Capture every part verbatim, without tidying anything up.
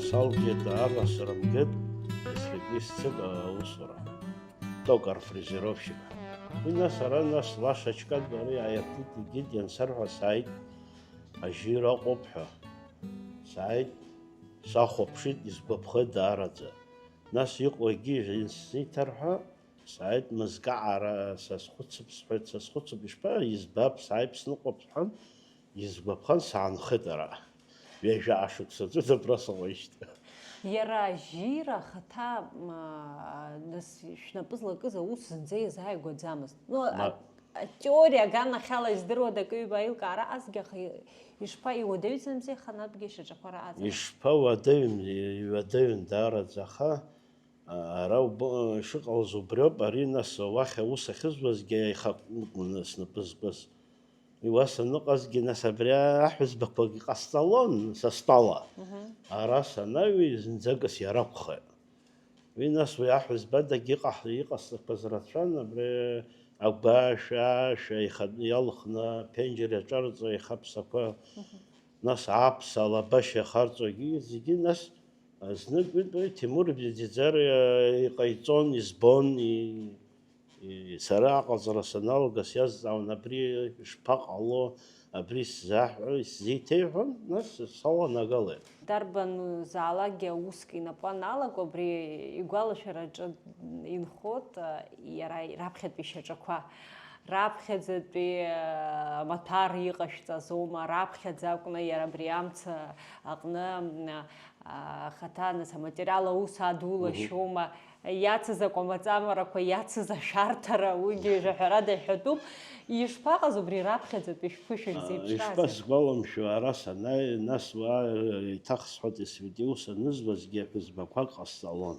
Салгеит, ала срымгеит, есрагьы исцеит аусура. Токар фрезеровщик. Уи нас ара нас Лаша Чкадба ари аиарҭит, игеит, иансарҳәа сааит, ажьира ыҟоуп ҳәа. Сааит, сахәаԥшит, исгәаԥхеит даараӡа. Нас иҟоу егьи сзиҭар ҳәа, сааит, мызкаара сазхәыцып сҳәеит, сазхәыцып, ишԥа, избап, сааит, сныҟәап сҳәан, исгәаԥхан, саанхеит ара. Ҩажәа ашықәса аӡәы абра сыҟоижьҭеи. Иара ажьира ахаҭа, м, а, нас шәнапы злакыз аус зынӡа иазааигәаӡамызт. Ну, Ма- а, атеориа аганахьала издыруада акы-ҩба аилкаара азгьы, аха и-, ишԥа, иуадаҩӡамзи аханатәгьы шьаҿақәа раҟаҵара? Ишԥауадаҩым, иуадаҩын даараӡа, аха, а, ара уб-, ишыҟалаз убриоуп, ари нас уахь аус ахьызуазгьы аихакны снапы зкыз. Уи уа саныҟазгьы, нас абри аҳәызбақәагьы ҟасҵалон са стәала. Мгм. Ара санаҩи зынӡакыс иара акәхеит. Уи нас уи аҳәызбадагьы иҟаҳ-, иҟасҵақәаз рацәан, абри агәашә, ашә еиха-, иалхны, аԥенџьыр иаҿарҵо еихаԥсақәа, Мгм. нас аԥса, алабашьа иахарҵогьы зегьы, нас знык-ҩынтә уи Ҭемур Бедиӡар, э, иҟаиҵон, избон, и-, И-, сара аҟаҵара саналга, сиазҵаауан, абри шԥаҟало, абри сзаҳәо, исзеиҭеиҳәон, нас саланагалеит. Дарбанзаалакгьы ауск инапы аналаку, абри игәалашәараҿы инхоит, а, иара раԥхьатәи шьаҿақәа. Раԥхьаӡатәи, а, амаҭәар иҟашәҵазоума, раԥхьаӡа акәны иара абри амца аҟны, а, ахаҭа, нас, аматериал аус Мгм. адулашьоума, иацыз акәамаҵамарақәа, иацыз ашәарҭара, уигьы жәаҳәарада иҳәатәуп. Ишԥаҟаз убри раԥхьаӡатәи шәԥышәа Аа, зеиԥшраз? Ишԥасгәаламшәо, ара санааи, нас уа, э, еиҭах сҳәоит, исвидео санызуазгьы аҳәызбақәак ҟасҵалон.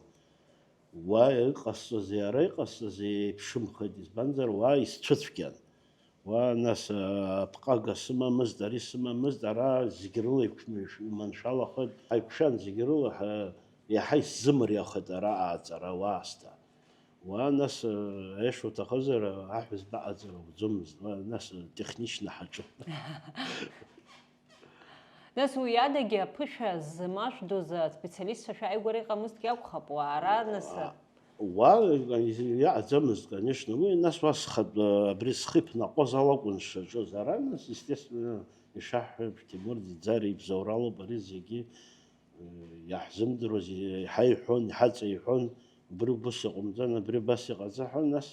Уа иҟасҵози, ара иҟасҵози еиԥшымхеит, избанзар, уа исцәыцәгьан. Уа, нас, а, апҟага сымамызт, ари сымамызт, ара зегь рыла иқәшәны ишәыманшәалахеит. Ҳаиқәшәан зегь рыла, ҳа, иаҳа исзымариахеит ара ааҵара, уа аасҭа. Уа, нас, а, аиаша уҭахызар, аҳәызба аҟаҵара уӡомызт, уа, нас, а, техничны ҳаҿын. Нас уи адагьы аԥышәа змашәдоз аспециалистцәа шәааигәара иҟамызҭгьы акәхап, уаара, нас, А, уа, иаҟаӡамызт, конечно, уи, нас уа схатә, абри схы иԥнаҟоз ала акәын сшаҿыз. Ара, нас, естественно, ишаҳҳәо еиԥш, Ҭемур Диӡари ибзоуралоуп ари зегьы, э, иаҳзымдыруаз, иҳаиҳәон, иҳаҵаиҳәон, убри убыс иҟамҵан, абри абас иҟаҵа ҳәа, нас,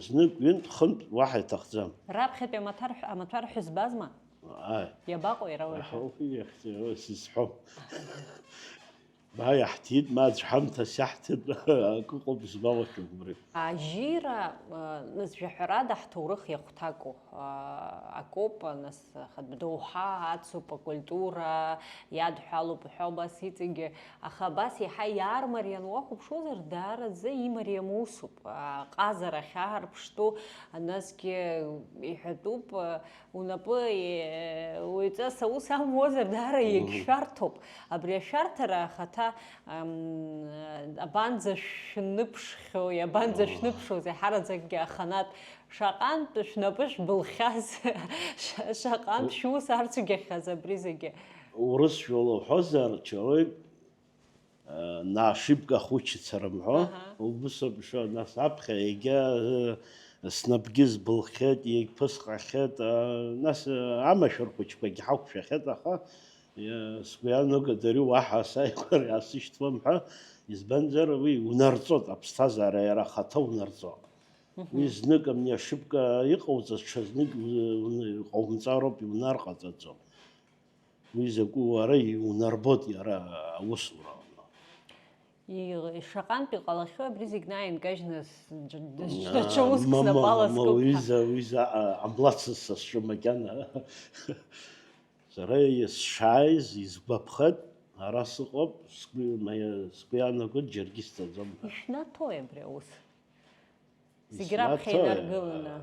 Знык, ҩынтә, хынтә уаҳа иҭахӡам. Раԥхьатәи амаҭәар-, амаҭәар ҳәызбазма? Ааи. Иабаҟоу иара уажәы? Аҳауи иахьӡ-, сызҳәом. Ма иаҳҭиит, ма аӡә ҳамҭас иаҳҭеит, акы ыҟоуп, сгәалашәом убри. Ажьира, э, нас, жәаҳәарада ҳҭоурых иахәҭаку, э, акоуп, нас, ахатә доуҳа ацуп, акультура иадҳәалоуп ҳәа убас иҵегьы. Аха абас еиҳа иаармариан уахәаԥшуазар, даараӡа имариам усуп. Аҟазара ахьаарԥштәу, насгьы иҳәатәуп, унапы, е, уаҩҵас аус амуазар, даара Мгм. иагьшәарҭоуп. Абри ашәарҭара ахаҭа, ам, абанӡа шәныԥшхьоу, абанӡа Мгм. шәныԥшуазеи, ҳараӡакгьы аханатә, шаҟантә шәнапы шәбылхьаз, ша-, шаҟантә шәус арцәгьахьаз абри зегьы. Урысшәала уҳәозар, человек, э, на ошибках учится рымҳәо, Аҳа. Убыс ауп ишыҟоу, нас аԥхьа егьа, э, снапгьы збылхьеит, иагьԥысҟахьеит, э, нас, э, амашәыр хәыҷқәагьы ҳақәшәахьеит, аха, э, сгәы иаанагоит, ари уаҳа сааигәара иаасышьҭуам ҳәа, избанзар, уи унарҵоит, аԥсҭазаара иара ахаҭа унарҵоит. Мгм. Уи знык амни ашыбка иҟауҵаз, ҽазнык у-, у-, иҟауҵароуп, иунарҟаҵаӡом. Уи закәу уара иунарбоит иара аусура. И-, шаҟантә иҟалахьоу абри зегь наинкажьны с-, даҽа уск Мама, снапала мама, скуп ҳәа. Уиза, уиза, а, амлацыз са сҿы макьана. Сара сшааиз изгәаԥхеит, ара сыҟоуп, сгәы, ма-, сгәы иаанагоит, џьаргьы сцаӡом ҳәа. Ишәнаҭои абри аус? Зегь раԥхьа Иснаҭои, инаргыланы.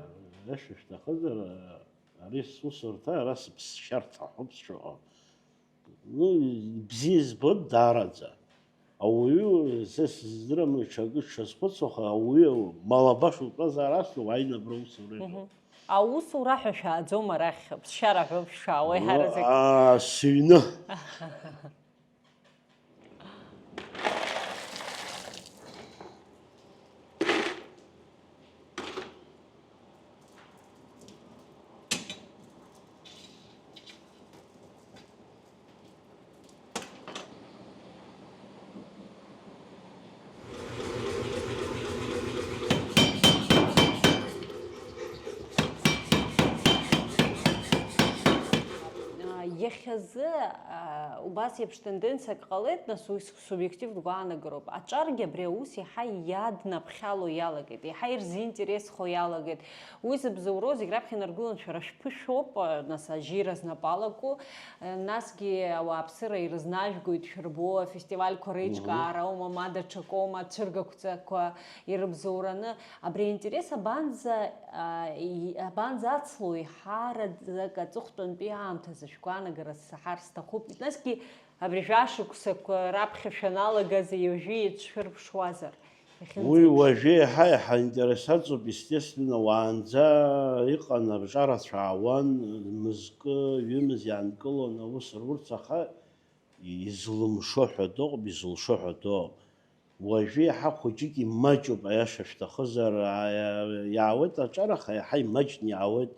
Аиаша шәҭахызар, ари сусурҭа, ара сыԥсшьарҭа ҳәоуп сшыҟоу. Ну, бзиа избоит даараӡа. Ауаҩы, са сыздырам, ҽакы дшазхәыцуа, аха ауаҩы малабаш утәазар, ас уааины абра усура иҟоуп. Мгм. Аусура ҳәа шәааӡом арахь, ԥсшьара ҳәоуп шәшаауа, уа, еиҳараӡак. А, сыҩны. Хьазы, аа, убас еиԥш тенденциак ҟалеит, нас уи субиективтә гәаанагароуп. Аҿаргьы абри аус иаҳа иаднаԥхьало иалагеит, иаҳа ирзинтересхо иалагеит. Уи зыбзоуроу зегь раԥхьа инаргылан шәара шәԥышәоуп, нас ажьира знапы алаку, насгьы ауааԥсыра ирызнажәгоит шәырбо, афестивальқәа реиҿкаара аума, ма даҽакоума, ацәыргақәҵақәа ирыбзоураны. Абри аинтерес абанӡа, аа, и-, абанӡацло, еиҳараӡак аҵыхәтәантәи аамҭазы шәгәаанагара саҳар сҭахуп. Насгьы абри жәашықәсақәа раԥхьа шәаналагаз уажәы иацәшәырԥшуазар? Уи иахьынӡеиԥш- уажәы еиҳа-еиҳа аинтерес аҵоуп, естественно, уаанӡа иҟан абҿарацәа аауан, мызкы, ҩымыз иаанкылон аус рурц, аха излымшо ҳәа дыҟоуп, изылшо ҳәа дыҟоуп. Уажәы иаҳа хәыҷык имаҷуп, аиаша шәҭахызар, иаауеит аҿар, аха иаҳа имаҷны иаауеит,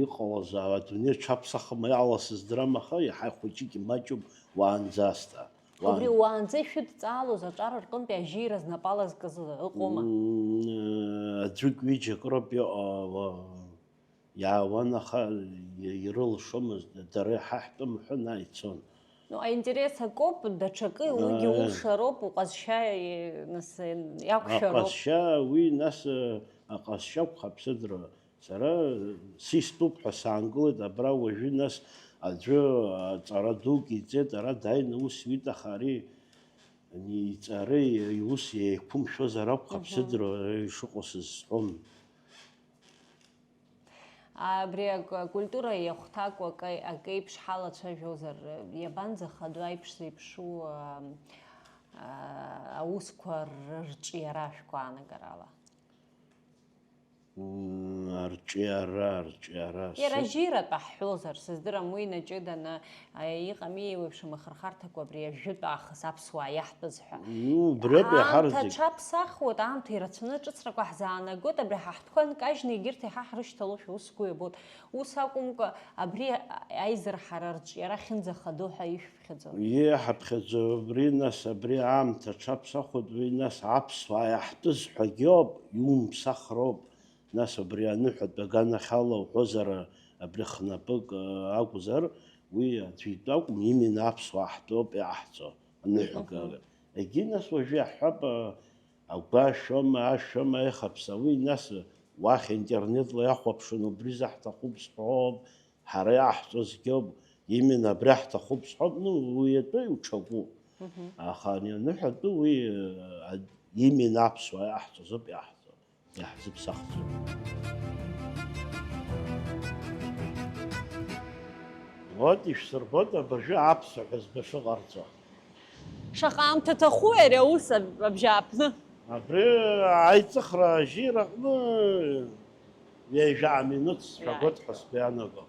иҟалаз адунеи ҽаԥсахым, иаласыз драм, аха иаҳа хәыҷык имаҷуп уаанӡа асҭа. Убри уаанӡа ишәыдҵаалоз аҿар рҟынтәи ажьира знапы алазкыз ыҟоума? М, аӡәык ҩыџьак роуп иҟало. Иаауан, аха ирылшомызт, дара иҳаҳтәым ҳәа, наи ицон. Ну, аинтерес акоуп, даҽакы, уигьы улшароуп, уҟазшьа, нас, иақәшәароуп. Аҟазшьа, уи нас, аҟазшьа акәхап, сыдра. Сара систәуп ҳәа саангылеит абра уажәы, нас аӡәы аҵара дук иҵеит, ара дааины ус иуит, аха ари ани иҵара иус еиқәымшәозар акәхап, сыдра, ишыҟоу сызҳәом. Абри ак-, акультура иахәҭакуа акы, акеиԥш ҳалацәажәозар, иабанӡахадоу аиԥш зеиԥшу, а, а, аусқәа рырҿиара шәгәаанагарала? М, арҿиара, арҿиара. Иара сыт- жьиратәы ҳҳәозар, сыздырам, уи инаҷыданы, а, иҟами еиуеиԥшым ахырхарҭақәа абри ажәытә аахыс аԥсуаа иаҳтәыз ҳәа. Ну, убриоуп иаҳа Аамҭа зегь. Аҽаԥсахуеит, аамҭа ирацәаны ҿыцрақәа ҳзаанагоит, абри ҳа ҳтәқәа нкажьны егьырҭ еиҳа ҳрышьҭалошәа ус сгәы иабоит. Ус акәымкәа, абри аизырҳара арҿиара ахьынӡахадоу ҳәа ишәыԥхьаӡоит? Иеҳаԥхьаӡо убри, нас, абри аамҭа аҽаԥсахуеит, уи, нас, аԥсуаа иаҳтәыз ҳәагьы ауп, иумԥсахроуп. Нас абри аныҳәатә аганахьала уҳәозар, абри хнапык, э, акәзар, уи аӡәы итәы акәым, именно аԥсуаа ҳтәоуп иаҳҵо, аныҳәа Мгм. гага. Егьи нас уажәы иаҳҳәап, э, агәашәома, ашәома, аихаԥса, уи нас уахь интернетла иахәаԥшын, убри заҳҭахуп сҳәоуп, ҳара иаҳҵо зегьоуп, именно абри ҳҭахуп сҳәоуп, ну, уи атәы иуҽаку. Мгм. Аха ани аныҳәатәы уи, э, а-, именно аԥсуаа иаҳҵозоуп иаҳҵо. Иаҳзыԥсахӡом. Вот, ишәсырбоит абыржәы аԥсуа ҳәызба шыҟарҵо. Шаҟа аамҭа ҭахуи ари аус аб-, абжьааԥны? Абри аиҵыхра ажьира аҟны ҩажәа минуҭ сҳәагоит ҳәа сгәы иаанагом.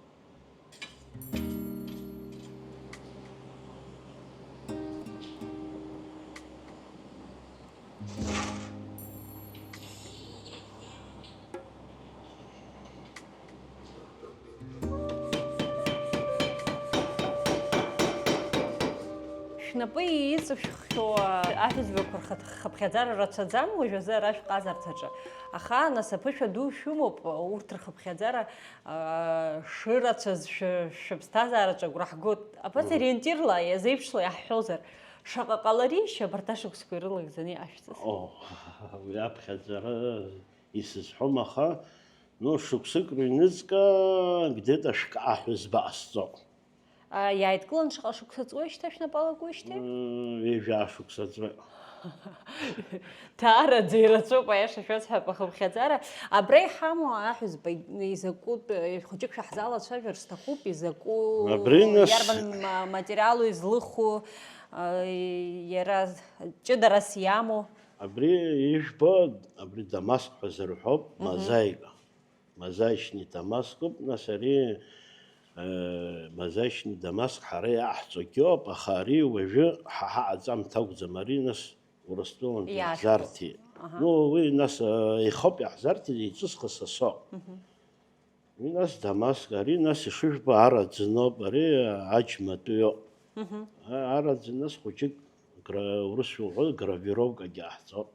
Шәнапы иҵышәххьоу аҳәызбақәа рхыԥхьаӡара рацәаӡам уажәазы ара шәҟазарҭаҿы. Аха, нас, аԥышәа ду шәымоуп, урҭ рхыԥхьаӡара шырацәаз шәы-, шәыԥсҭазаараҿы агәра ҳгоит. Абас Мгм. ориентирла, иазеиԥшла иаҳҳәозар, шаҟа ҟаларишь абарҭ ашықәсқәа ирылагӡаны иҟашәҵаз? О, уи аԥхьаӡара исызҳәом, аха, ну, шықәсык рыҩныҵҟа где-то шәкы аҳәызба ҟасҵо. А, иааидкылан шаҟа шықәса ҵуеижьҭеи шәнапы алакуижьҭеи? М, ҩажәа шықәса ҵуеит. Даараӡа ирацәоуп, аиаша шәасҳәап, ахыԥхьаӡара. Абра иҳамоу аҳәызба изакәытә, э, хәыҷык шәаҳзалацәажәар сҭахуп, изакәу, Абри нас иарбан ма-, материалу излыху, э, иара ҷыдарас иамоу? Абри ижәбо, абри Дамаск ҳәа зырҳәоуп, Мгм. мозаика. Мозаичный Дамаск ауп, нас ари, э, мозаичный Дамаск ҳара иаҳҵогьы ауп, аха ари уажәы ҳа ҳаҟаҵамҭа акәӡам, ари нас Урыстәылантәи Иаахьтәуп. иаҳзарҭеит. Аҳа. Ну, уи нас, э, ихоуп иаҳзарҭеит, еиҵысхыз са соуп. Мгм. Уи нас Дамаск, ари нас ишыжәбо араӡын ауп, ари аџьматәи ауп. Мгм. А-, араӡын нас хәыҷык гра-, урысшәа уҳәо, гравировкагьы ҟаҳҵоит.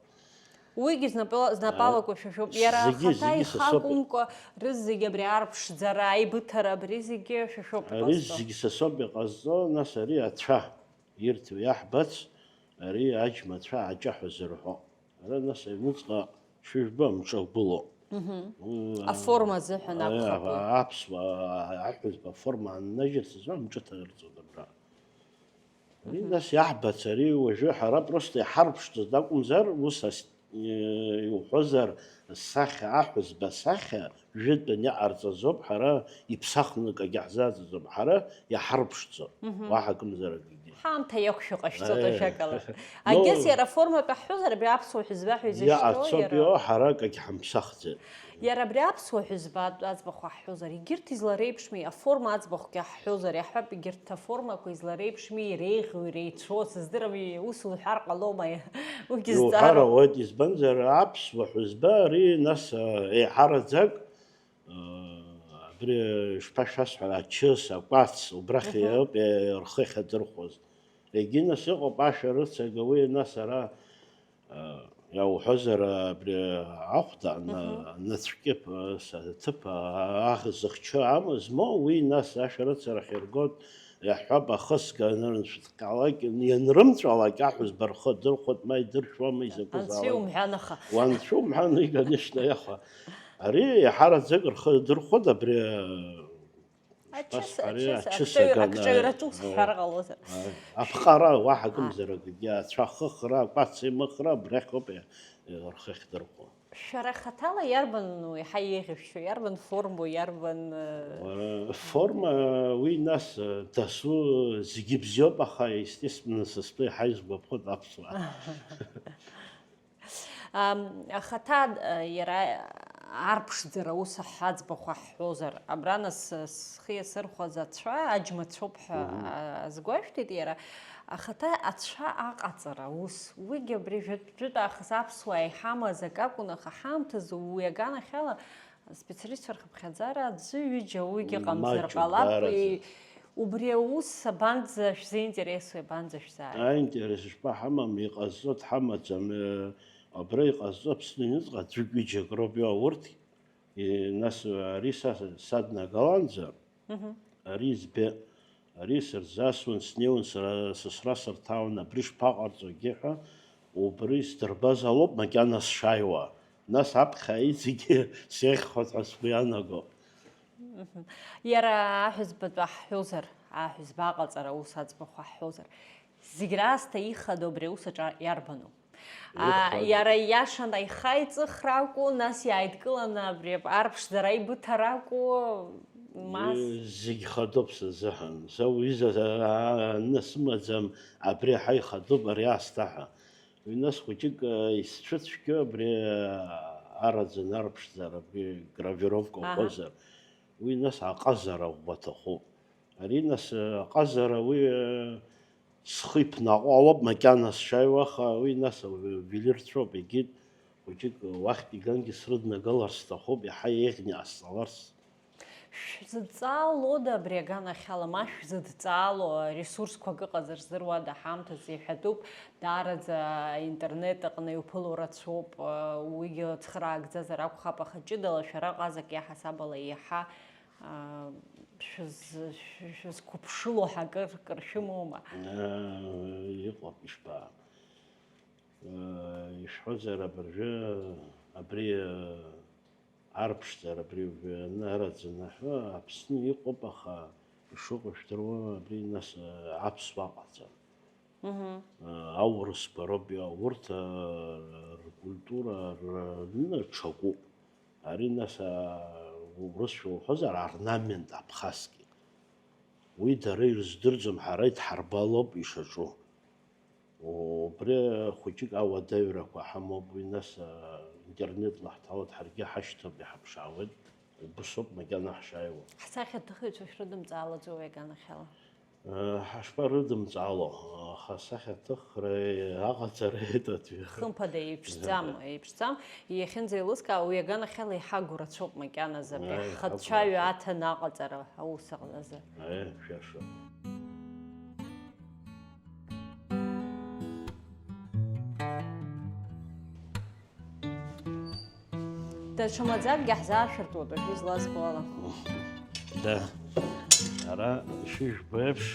Уигьы знапала-, знапалакуа шәа шәоуп. Иара зегьы, ахаҭа зегьы ихы са соуп. Акәымкәа, рызегьы абри арԥшӡара, аибыҭара, абри зегьы шәа шәоуп. Ари иҟазҵо. Зегьы са соуп иҟазҵо, нас ари ацәа ирҭо иаҳбац, ари аџьмацәа аҷаҳәа зырҳәо. Ара нас аҩныҵҟа шәыжәба мҿагәылоу. Мгм. Уи, а, аформа азыҳәан аи, акәхап уи. А, аԥсуа, а, аҳәызба аформа аннажьырц азы амҿы ҭаирҵоит абра. Ари, мгм, нас иаҳбац, ари уажәы ҳара просто иҳарԥшӡоз акәымзар, ус ас-, э, иуҳәозар, сахьа, аҳәызба сахьа, жәытәан иҟарҵазоуп, ҳара иԥсахны акагьы ҳзаҵаӡом, ҳара иҳарԥшӡо, мгм, уаҳа акымзар акгьы. Ҳаамҭа иақәшәо ҟашәҵоит, э, ажәакала. Ну, агьыс иара форматәы ҳҳәозар, абри аԥсуа ҳәызба ҳәа изышьҭоу иаҟарҵоит, иара. Ио, ҳара акагь ҳамԥсахӡеит. Иара абри аԥсуа ҳәызба аӡбахә ҳҳәозар, егьырҭ излареиԥшми, аформа аӡбахәгьы ҳҳәозар, иаҳҳәап, егьырҭ аформақәа излареиԥшми, иреиӷьу, иреицәоу, сыздырам, ус уҳәар ҟалома, уигьы иуҳәар зҵаара. Ауеит, избанзар, аԥсуа ҳәызба ари, нас, а, еиҳараӡак, а, абри, шԥашәасҳәара, ачыс, акәац, убрахь, мгм, иоуп, е, рхы ахьадырхәоз. Егьи, нас, иҟоуп ашәарыцага уи, нас, ара, а, иауҳәозар, абри ахәда, ана-, мгм, анацәкьыԥ, а, с-, аҭыԥ, а, аӷ зыхчы амаз, ма уи, нас, ашәарыцарахь иргоит, иаҳҳәап, ахысга анырмҵәалак, ианрымҵәалак, аҳәызба рхы дырхәоит, ма идыршәуама, изакәыз Анцәа аалак. Иумҳәан, аха. Уанцәа умҳәан, уи, конечно, иаха. Ари иаҳараӡак рхы дырхәоит, абри, а, Ачыс, шԥасҳәари, ачыс, ачыс акҿаҩ-, аган, акҿаҩраҿы аи, ус ҳҳәар ҟалозар. Аи. Аԥҟара, уаҳа акымзар акгьы, ацәа ахыхра, акәац еимыхра, абрахь ауп, е, е, рхы ахьдырхәо. Шәара хаҭала иарбан, ну, иаҳа еиӷьышәшәо, иарбан форму, иарбан, э, Уара, форма, уи нас, э, дасу зегьы бзиоуп, аха, естественно, са стәы иаҳа изгәаԥхоит аԥсуаа. Ам, ахаҭа, а, иара арԥшӡара ус аӡбахә ҳҳәозар, абра нас, а, схы иасырхәаз ацәа, аџьмацәоуп ҳәа, мгм, а, азгәашәҭеит иара. Ахаҭа ацәа аҟаҵара ус, уигьы абри жәытә-, жәытә аахыс аԥсуаа иҳамаз акы акәын, аха ҳаамҭазы уи аганахьала специалистцәа рхыԥхьаӡара аӡәы-ҩыџьа уигьы ҟамзар маҷуп, ҟалап, даараӡа. И-, убри аус абанӡа шәзеинтересуеит, абанӡа шәзааит? Аинтерес шԥаҳамам, иҟазҵо дҳамаӡам, э, абра иҟазҵо Аԥсны аҩныҵҟа аӡәык-ҩыџьак роуп, иоуа урҭ, и-, нас ари са саднагаланӡа, мгм, ари избеит, ари сырзасуан, снеиуан, сара сасра сырҭаауан, абри шԥаҟарҵогьы ҳәа, убри сдырбазаалоуп макьана сшааиуа. Нас аԥхьа иҵегьы сеиӷьхоит ҳәа сгәы ианаго. Мгм. Иара аҳәызбатәы ҳҳәозар, аҳәызба аҟаҵара аус аӡбахә ҳҳәозар, зегь раасҭа ихадоу абри аус аҿы иарбану? А, ихадоу. Иара ииашаны аихаиҵыхра акәу, нас иааидкыланы абри арԥшӡара аибыҭара акәу, мас? Э, зегь хадоуп сызыҳәан. Са уҩыза, а, аҩны сымаӡам, абри аиҳа ихадоуп, ари аасҭа ҳәа. Уи нас хәыҷык, э, исцәыцәгьо абри, э, араӡын арԥшӡара, абри гравировка, аҳа, уҟозар, уи нас аҟазара ӷәӷәа аҭахуп. Ари нас, э, аҟазара уи, э, схы иԥнаҟо ауп, макьана сшааиуа, аха уи нас, э, велирцәоуп, егьит, хәыҷык, э, уахьтә игангьы срыднагалар сҭахуп, иаҳа еиӷьны иҟасҵаларц. Шәзыдҵаалода абри аганахьала, ма шәзыдҵаало ресурсқәак ыҟазар здыруада, ҳаамҭазы иҳәатәуп, даараӡа аинтернет аҟны иуԥыло рацәоуп, уигьы цхыраагӡазар акәхап, аха ҷыдала шәара ҟазак иаҳасаб ала иаҳа, а, шәыз-, шәызқәыԥшыло ҳәа акыр, кыр шәымоума? Э, иҟоуп, ишԥа-, э, ишәҳәозар, абыржәы абри, э, арԥшӡара абри уажәы анараӡаны ҳәа Аԥсны иҟоуп, аха ишыҟоу жәдыруама, абри нас, а, аԥсуа ҟаҵан. Мгм. А, аурысқәа роуп, иа-, урҭ, а, ркультура, р-, рнына ҽакуп. Ари нас, а, урысшәа уҳәозар, орнамент абхазский. Уи дара ирыздырӡом, ҳара идҳарбалоуп ишаҿу. Убри хәыҷык ауадаҩрақәа ҳамоуп, уи нас, а, интернетла ҳҭалоит, ҳаргьы ҳашьҭоуп, иҳаԥшаауеит. Убысоуп макьана ҳшааиуа. Ҳсахьаҭыхыҩцәа шәрыдымҵаалаӡои уи аганахьала? Э, ҳашԥарыдымҵаало, аха асахьаҭыхреи аҟаҵареи татәи. Хымԥада еиԥшӡам, еиԥшӡам. Иахьынӡеилыскаауа, уи аганахьала иҳагу рацәоуп макьаназы, абри, аи, ҳхатәцәаҩа иҳагу рацәоуп. Аҭаны аҟаҵара аус азы. Аи, шәашоуп. Даҽа маӡакгьы ҳзаашәыртуеит уажәы излазбо ала. Да. Ара ишыжәбо еиԥш,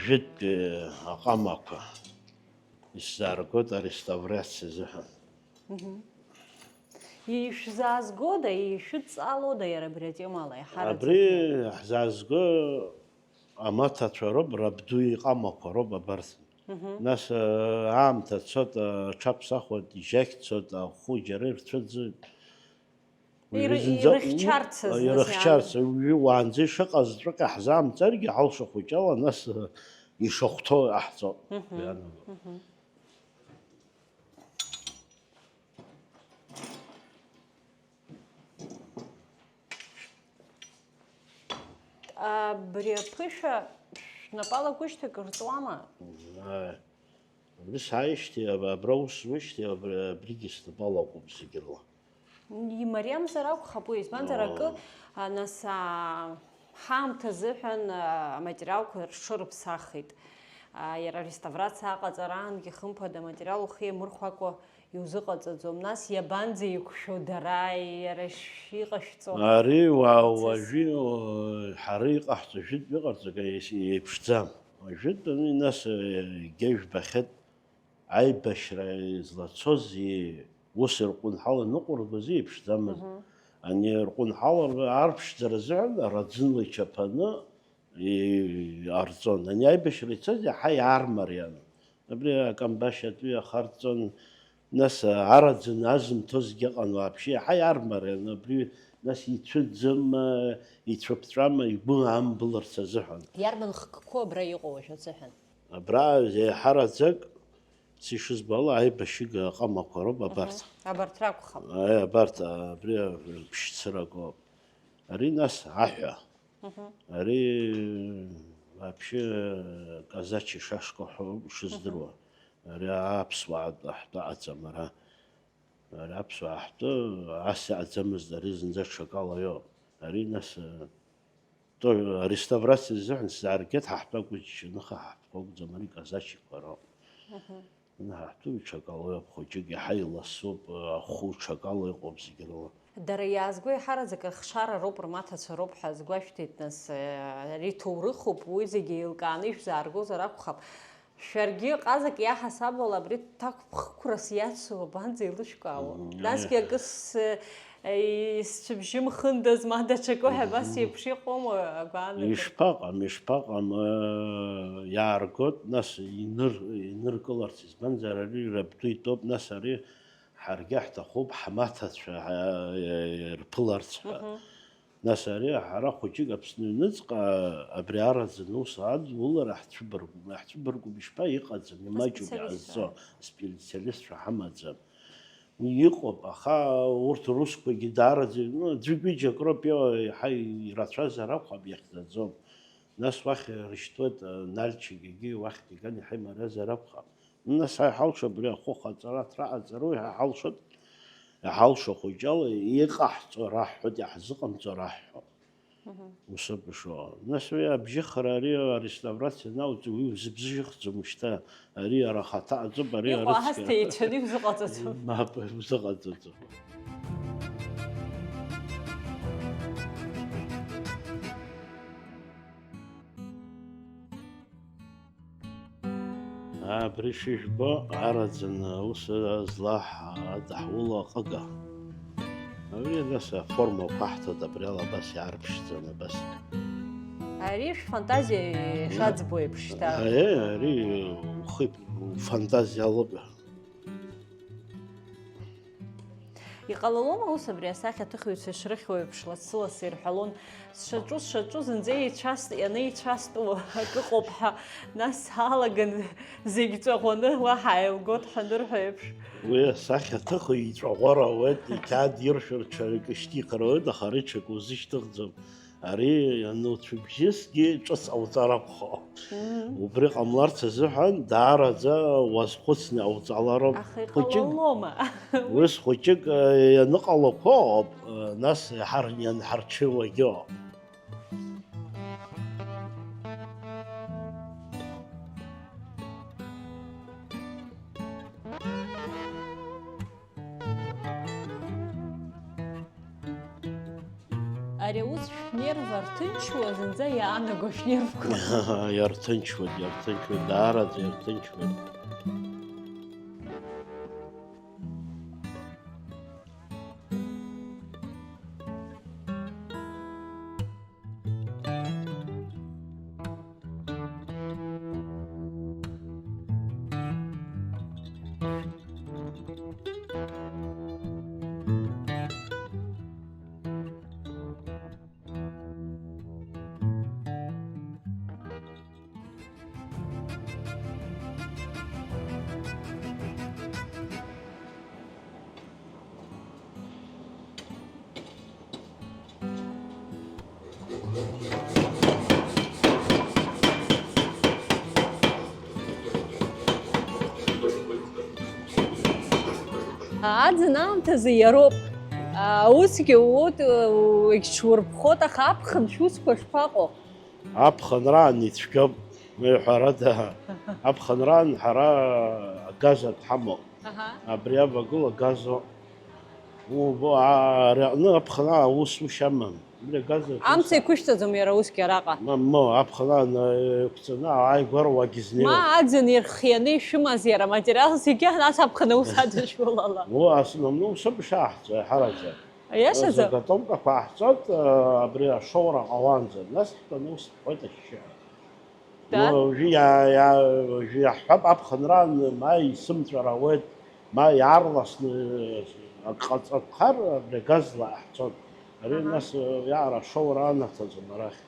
жәытәтәи аҟамақәа исзааргоит ареставрациа азыҳәан. Ишәзаазгода, ишәыдҵалода иара абри атемала иаҳараӡак? Абри ҳзаазго амаҭацәа роуп, рабду иҟамақәа роуп абарҭ. Нас, э, аамҭа цоит, э, аҽаԥсахуеит, ижьахь цоит, ахәы џьара ирцәыӡуеит. Уи Иры-, зынӡа ирыхьчарц у-, азы ирыхьчарц, нас уи уаанӡа ишыҟаз ҵәык ҳзаамҵаргьы, ҳалша хәыҷала нас, э, ишахәҭоу иаҳҵоит. Мгм. Уи анаго. Мгм. Абри аԥышәа шәнапала акәышьҭ акыр ҵуама? Ааи. Абри сааижьҭеи, аб-, абра ус зуижьҭеи, абри, абригьы снапала акәым зегь рыла. Имариамзар акәхап уи, избанзар акы, Оо. а, нас, а, ҳаамҭа азыҳәан, а, аматериалқәа рҽырыԥсахит. А, иара ареставрациа аҟаҵараангьы, хымԥада, аматериал ухы иамырхәакәа иузыҟаҵаӡом. Нас иабанӡа иқәшәо дара, иара ишиҟашәҵо? Ари уа-, Ацыс. уажәы, о, ҳара иҟаҳҵо жәытә иҟарҵо акы еиԥшӡам. Уажәытәаны нас, э, егьа жәбахьеит, аибашьра излацози, ус рҟәынҳала ныҟәыргози еиԥшӡамызт. Мгм. Ани рҟәынҳала ар-, арԥшӡара азыҳәан араӡынла ичаԥаны иҟарҵон. Ани аибашьра ицоз иаҳа иаармариан. Абри акамбашь атәы иахарҵон, нас араӡын азымҭозгьы ыҟан уааԥшьы, иаҳа иаармариан. Абри нас ицәыӡым, ицәыԥҵәама, игәы амблырц азыҳәан. Иарбан хкқәоу абра иҟоу уажәы азыҳәан? Абра еиҳараӡак, сишызбо ала, аибашьыга аҟамақәа роуп абарҭ. Мгм. Абарҭ ракәхап. Аи, абарҭ, абри ԥшьцырак ауп. Ари нас аҳәа. Мгм. Ари вообще казачьи шашка ҳәа ишыздыруа. Мгм. Ари аԥсуаа ҳтәы аҟаӡам ара. Ари аԥсуаа ҳтәы ас иҟаӡамызт, ари зынӡа ҽакала иоуп. Ари нас, э, то-, ареставрациа азыҳәан сзааргеит, ҳа ҳтәы акәу џьшьаныха, ҳа ҳтәы акәӡам, ари казачьқәа роуп. Мгм. Ҳа ҳтәы ҽакала иоуп, хәыҷык иаҳа иласуп, ахәы ҽакала иҟоуп зегь рыла. Дара иаазго еиҳараӡак рыхшара роуп, рмаҭацәа роуп ҳәа азгәашәҭеит, нас, э, ари ҭоурыхуп, уи зегьы еилкааны ишәзааргозар акәхап. Шәаргьы ҟазак иаҳасабала абри ҭакԥхықәрас иацу абанӡа еилышәкаауа? Мм, Насгьы акы с-, исцәыбжьымхындаз, ма даҽакы ҳәа абас еиԥш иҟоума агәаанагара? Ишԥаҟам, ишԥаҟам, э, иааргоит, нас иныр-, иныркыларц, избанзар, ари рабду итәоуп, нас ари ҳаргьы ҳҭахуп ҳмаҭацәа, э, рԥыларц ҳәа. Мгм. Нас ари ҳара хәыҷык Аԥсны аҩныҵҟа абри араӡын ус адулара ҳцәыбыргәым, иаҳцәыбыргәым, ишԥа, иҟаӡам, имаҷуп, Аспециалистцәа. Иҟазҵо, аспециалистцәа ҳамаӡам. Уи иҟоуп, аха урҭ русқәагьы даараӡа, ну, аӡәы-ҩыџьак роуп, ио-, иаҳа ирацәазар акәхап, иахьӡаӡом. Нас уахь ирышьҭуеит, а, Нальчик, егьи уахьгьы иган иаҳа имариазар акәхап. Нас ҳа иҳалшо абри ахәы хаҵара, аҭра ҟаҵароу иаҳа ҳалшоит, иҳалшо хәыҷала иҟаҳҵо раҳҳәоит, иаҳзыҟамҵо раҳҳәо. Мгм. Ус ауп ишыҟоу. Нас уи абжьыхра ари ареставрациа анаоуҵо, уи узыбжьыхӡом шьҭа, ари иара ахаҭа аҵоуп, ари Иҟоу арыцқьа. Аасҭа еицәаны иузыҟаҵаӡом. Мап, иузыҟаҵаӡом. Абри шыжәбо, араӡын аус злаҳ-, адаҳуло аҟыга. Абри нас аформақәа ҳҭоит, абри ала абас иаарԥшӡаны, абас. Ари шәфантазиа ишаӡбо еиԥш шьҭа. Аиеи, ари ухы, уфантазиа алоуп. Иҟалалома ус абри асахьаҭыхҩцәа ишрыхьуа еиԥш, лассы-лассы ирҳәалон, сшаҿу, сшаҿу, зынӡа еицәаст-, ианеицәастәу акы ыҟоуп ҳәа, нас саалаган зегь ҵәаӷәаны уаҳа ааилгот ҳәа анырҳәо еиԥш? Уи асахьаҭыхҩы иҵәаӷәара ауеит, иқьаад иршәырччо ишьҭихыр ауеит, аха ари ҽак узышьҭыхӡом. Ари ануцәыбжьысгьы ҿыц ҟауҵар акәхап. Мм. Убри ҟамларц азыҳәан даараӡа уазхәыцны иҟауҵалароуп. Аха хәыҷык, иҟалалома? Ус хәыҷык, э, ианыҟалақәо ауп, э, нас иҳар-, ианҳарҽеиуагьы ауп. Ари аус шәнерв арҭынчуа зынӡа иаанаго шәнервқәа. Иарҭынчуеит, иарҭынчуеит, даараӡа иарҭынчуеит. Аӡын аамҭазы иароуп. Усгьы уут, егьҽурԥхоит, аха аԥхын шәусқәа шԥаҟоу? Аԥхынраан ицәгьоуп, ҳәарада, аԥхынраан ҳара агаз ҳамоуп. Аҳа. Абри авагыл агазоуп. Убо, а, ари аҟны аԥхынра аус ушьамам. Абри агаз аус Амца еиқәышәҵаӡом иара усгьы араҟа. Ма, ма, аԥхынра ана-, еиқәҵаны ааигәара уагьызнеиуам. Ма аӡын ирхианы ишәымаз иара аматериал зегьы, нас аԥхын аус адышәулала. Уа, основном усоуп ишаҳҵо, ҳараӡа. Иашазы? Заготовкақәа ҟаҳҵоит, а, абри ашоура ҟаланӡа, нас ҳтәаны ус ҳҳәоит ашьшьыҳәа. Да? Ну, уажәы иа-, иа-, уажәы иаҳҳәап, аԥхынраан ма исымҵәар ауеит, ма иаарласны акы ҟаҵатәхар, абри агазла иаҳҵон. Ари Аҳа. Нас, э, иаара ашоура анаҭаӡом арахь.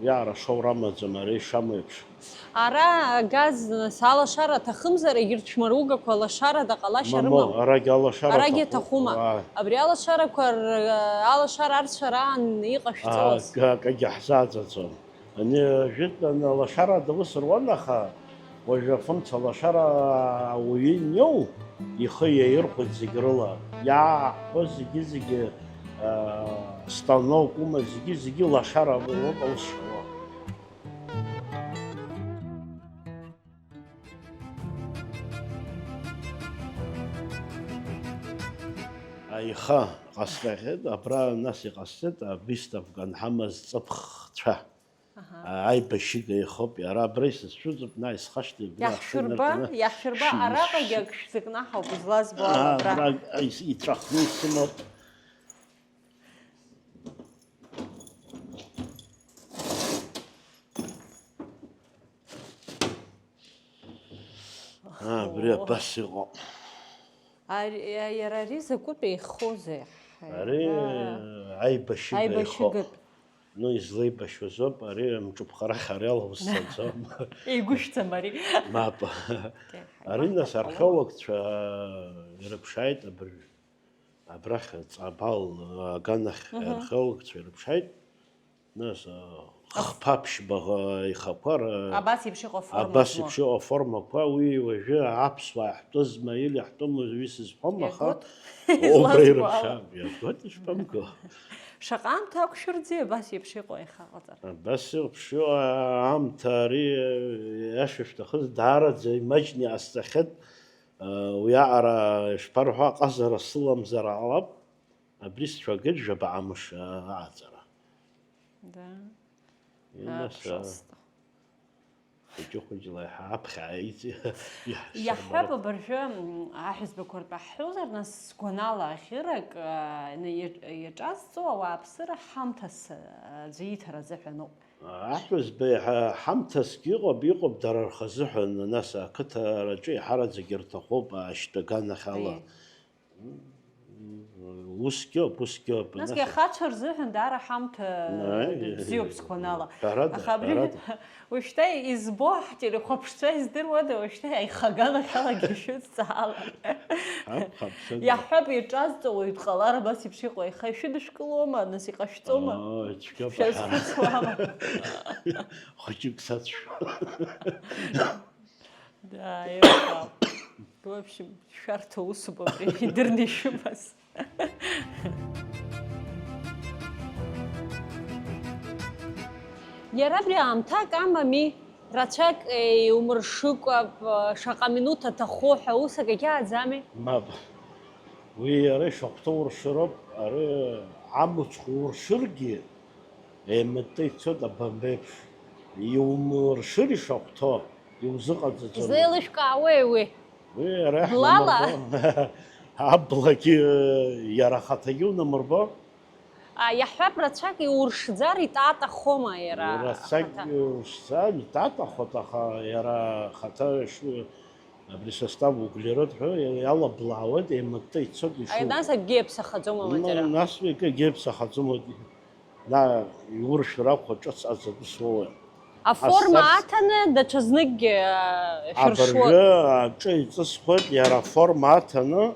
Иаара ашоура амаӡам, ари ишамоу еиԥш. Ара агаз, нас, алашара аҭахымзар, егьырҭ шәмаругақәа лашарада ҟалашьа Мамоу, рымам? Арагь алашара Арагь аҭахуп. Аҭахума? Уаа. Абри алашарақәа р-, алашара арцәараан иҟашәҵоз? Аа, акагьы ҳзааӡаӡом. Ани, жәытәан алашарада ус руан, аха уажәы афымца лашара ауаҩы иниоу, ихы иаирхәоит зегь рыла. Иааҳхәо зегьы-зегьы, аа, станок ума, зегьы-зегьы лашара лоуп аус шауа. Аиха ҟасҵахьеит, абра нас иҟасҵеит, абист афган ҳамаз ҵыԥхцәа. Аҳа. Аибашьыга ихоуп, иара абра исызшәыҵуп, наҟ исхашҭи, абри Иаҳшәырба, ахы инаркны иаҳшәырба, шәи-, араҟагьы шәи-, ак шәзыкнаҳауп, излазбо ала, Аа, абра. Абра ис-, иҵәахны исымоуп. Аа, абри Охо. Абас иҟоуп. Ари, иа-, иара ари закәытә еихозеи? Ари Ҳаида. Аибашьыга ихоуп. Аибашьыгатә. Ну, излеибашьуазоуп, ари мҿыԥхарахь ари ала узцаӡом. Еигәышәӡам ари. Мап. Окей, Ари, нас, ҳаибаҳҭап, археологцәа ирыԥшааит абыржә. Абрахь Ҵабал аганахь Мгм. археологцәа ирыԥшааит. Нас, а, Ас- хԥа ԥшьба, а, ихақәа р-, Абас еиԥш иҟоу аформа Абас змоу. еиԥш иҟоу аформақәа, уи уажәы аԥсуаа иаҳтәызма или иаҳтәымыз уи сызҳәом, аха Иагоит. Убра Излазбо ала. ирыԥшаап, иагоит, ишԥамго. Шаҟа аамҭа ақәшәырӡи абас еиԥш иҟоу аихаҟаҵара? Абас еиԥш иҟоу аамҭа ари, иашәа шәҭахыз, даараӡа имаҷны иҟасҵахьеит. Уи аҟара ишԥарҳәо, аҟазара сыламзар ҟалап, абри сцәагеит жәабаҟа мыш ааҵара. Да. Инас, А, а, пожалуйста. Хәыҷы-хәыҷла иаҳа аԥхьа ааиҵи-, иаҳ-, Иаҳҳәап, сырбароуп. Абыржәы, м, аҳәызбақәа ртәы ҳҳәозар, нас, сгәанала, аӷьырак, а, ны-, иаҿ-, иаҿазҵо ауааԥсыра ҳамҭас, а, аӡәы ииҭар азыҳәаноуп. Аҳәызба иаҳа ҳамҭасгьы ыҟоуп, иҟоуп дара рхазыҳәан, нас ақыҭараҿы еиҳараӡак ирҭахуп ашьтәа аганахь ала. Аиеи. Усгьы ауп, усгьы ауп. Насгьы Нас ахацәа рзыҳәан даара ҳамҭа Аиеи. бзиоуп сгәанала. Ҳәарада, Аха абри ҳәарада. уажәшьҭа избо ҳтелехәаԥшцәа издыруада, уажәшьҭа аихаганахьалагьы шәыдҵаала. Ҳап, ҳаԥсыда. Иаҳҳәап, иҿазҵо уаҩ дҟалар абас еиԥш иҟоу, аиха ишәыдышәкылома, нас иҟашәҵома? Ой, цәгьоуп, аҳәара. Шәазхәыцуама? Хәыҷык сацәшәа. Да, еиҳау. В общем, шәарҭа усуп абри идырны ишәымаз. Иара абри аамҭак амами, рацәак еиумыршыкәа, шаҟа минуҭ аҭаху ҳәа ус акагьы ааӡами? Мап. Уи иара ишахәҭоу уршыроуп, ари Амцхә уршыргьы, еимытта ицоит абамба еиԥш. Иумыршыр ишахәҭоу, иузыҟаҵаӡом. Изеилышәкаауеи уи? Уи ара Блала? Иаҳнамырбо. Аблагьы иара ахаҭагьы унамырбо. А, иаҳҳәап, рацәак иуршӡар итатахома иара? Рацәак Ахаҭа? Иуршӡам, итатахоит, аха иара ахаҭа ишуи абри состав углерод ҳәа иалаблаауеит, еимытта ицоит ишуи. Ай, нас акгьы иаԥсахаӡом аматериал. Нас уи акгьы иаԥсахаӡом, уи. На, иуршәыр акәхап, ҿыц аӡатәыс уоуеит. Аформа Асас- аҭаны даҽазныкгьы а, шәыршуеит. Абыржәы аҿы иҵысхуеит, иара аформа аҭаны,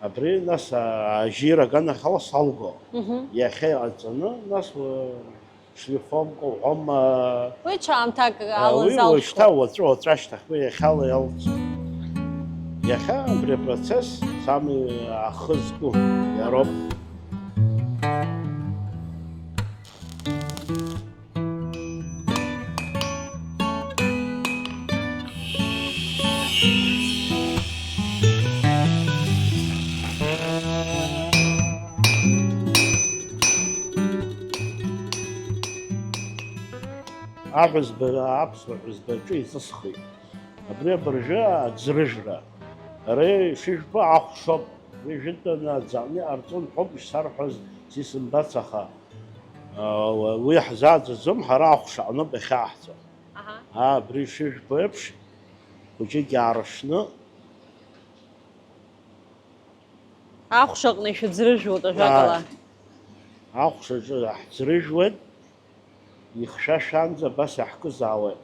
абри нас а, ажьира аганахьала салго. Мгм. Иахьа иҟаҵаны, нас уа, шлифовка уҳәома. Уи ҽаамҭак А, ала уи залшо. Уажәшьҭа уаҵәы, уаҵәашьҭахь уи иахьала иалҵ. Иахьа абри апроцесс самый ахы зку иароуп. Аҳәызба, аԥсуа ҳәызба аҿы иҵысхит. Абри абыржәы аӡрыжәра. Ари шыжәбо ахәшоуп. Уи жәытәаны аӡаҟны иҟарҵон ҳәоуп ишсарҳәоз, сисымбац, аха, а, уи ҳзааӡаӡом, ҳара ахәша аҟноуп иахьааҳҵо. Аҳа. Аа, абри шыжәбо еиԥш, хәыҷык иаарышны. Ахәшаҟны ишәыӡрыжәуеит ажәакала. Ааи. Ахәшаҿы ҳӡрыжәуеит, ихшәашәаанӡа абас иаҳкызаауеит.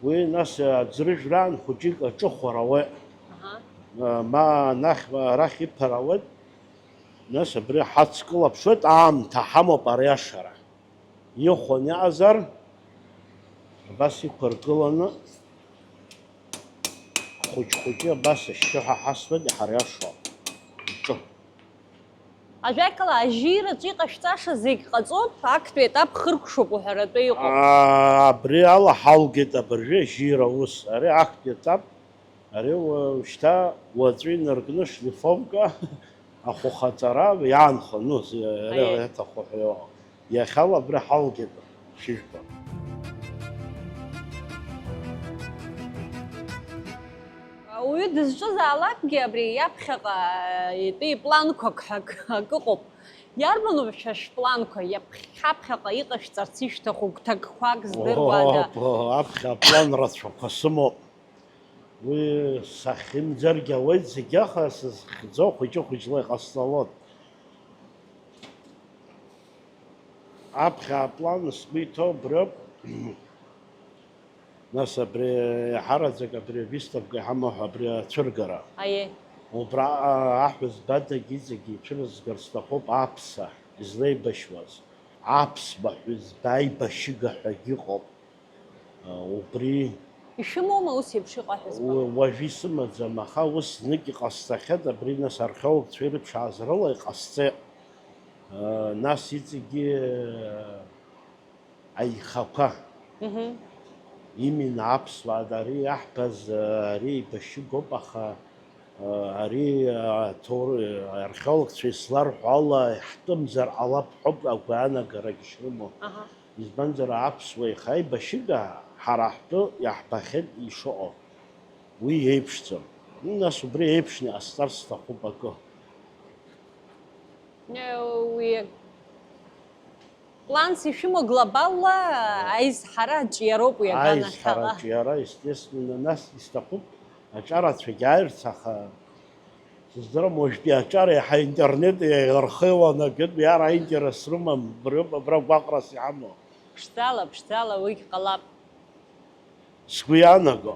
Уи нас аӡрыжәраан хәыҷык аҿыхәарауеит. Ма анахь, ма арахь иԥарауеит. Нас абри ҳацкылаԥшуеит, аамҭа ҳамоуп ари ашара. Ихәан иаҟазар, абас иқәыргыланы, хәыҷ-хәыҷы абас ашьшьыҳәа ҳасуеит, иҳариашо. Иҿы. Ажәакала, ажьираҿы иҟашәҵаша зегь ҟаҵоуп, актәи етап хыркәшоуп уҳәаратәы иҟоуп. Аа, абри ала ҳалгеит абыржәы ажьира аус. Ари актәи етап, ари уа-, шьҭа уаҵәы инаркны шлифовка, ахәхаҵара иаанхо, ну, зи-, ари Аиеи. Иаҭаху ҳәа иҟоу. Иахьала абри ҳалгеит, шыжәбо. Ауаҩы дызҿызаалакгьы абри иаԥхьаҟа, итәи планқәак ҳәа акы, акы ыҟоуп. Иарбану шәа шәпланқәа, иаԥхьаԥхьаҟа иҟашәҵарц ишәҭаху гәҭакқәак здыруада? Оҳо, аԥхьа аплан рацәақәа сымоуп. Уи сахьымӡаргьы ауеит зегьы, аха сызхьӡо хәыҷы-хәыҷла иҟасҵалон. Аԥхьа аплан сгәы иҭоу абриоуп. Нас абри, еиҳараӡак абри авиставка иҳамоу ҳәа абри ацәыргара. Аиеи. Убра, а, аҳәызба адагьы иҵегьы ицәырызгарц сҭахуп аԥса излеибашьуаз. Аԥсуа ҳәызба аибашьыга ҳәагьы ыҟоуп. А, убри Ишәымоума ус еиԥш иҟоу аҳәызба? Уа-, уажәы исымаӡам, аха ус знык иҟасҵахьеит, абри нас археологцәа ирыԥшааз рыла иҟасҵеит. А, нас иҵегьы, а, аихақәа. Мгм. Именно аԥсуаа, ари иаҳбаз, ари еибашьыгоуп, аха, ари аҭоур-, археологцәа исларҳәо ала, иаҳтәымзар ҟалап ҳәоуп агәаанагарагь шрымоу. Аҳа. Избанзар, аԥсуа ихы аибашьыга ҳара ҳтәы иаҳбахьеит ишыҟоу. Уи еиԥшӡам. Нас убри еиԥшны иҟасҵарц сҭахуп акы. Уи планс ишәымоу глобалла аизҳара аҿиароуп уи аганахьала. Аизҳара аҿиара, естественно, нас исҭахуп аҿарацәагьы ааирц, аха сыздырам, уажәтәи аҿар иаҳа интернет еилархеиуа анагатә иара аинтерес рымам, абриоуп абра гәаҟрас иҳамоу. Ԥшӡала, ԥшӡала, уигь ҟалап. Сгәы иаанаго.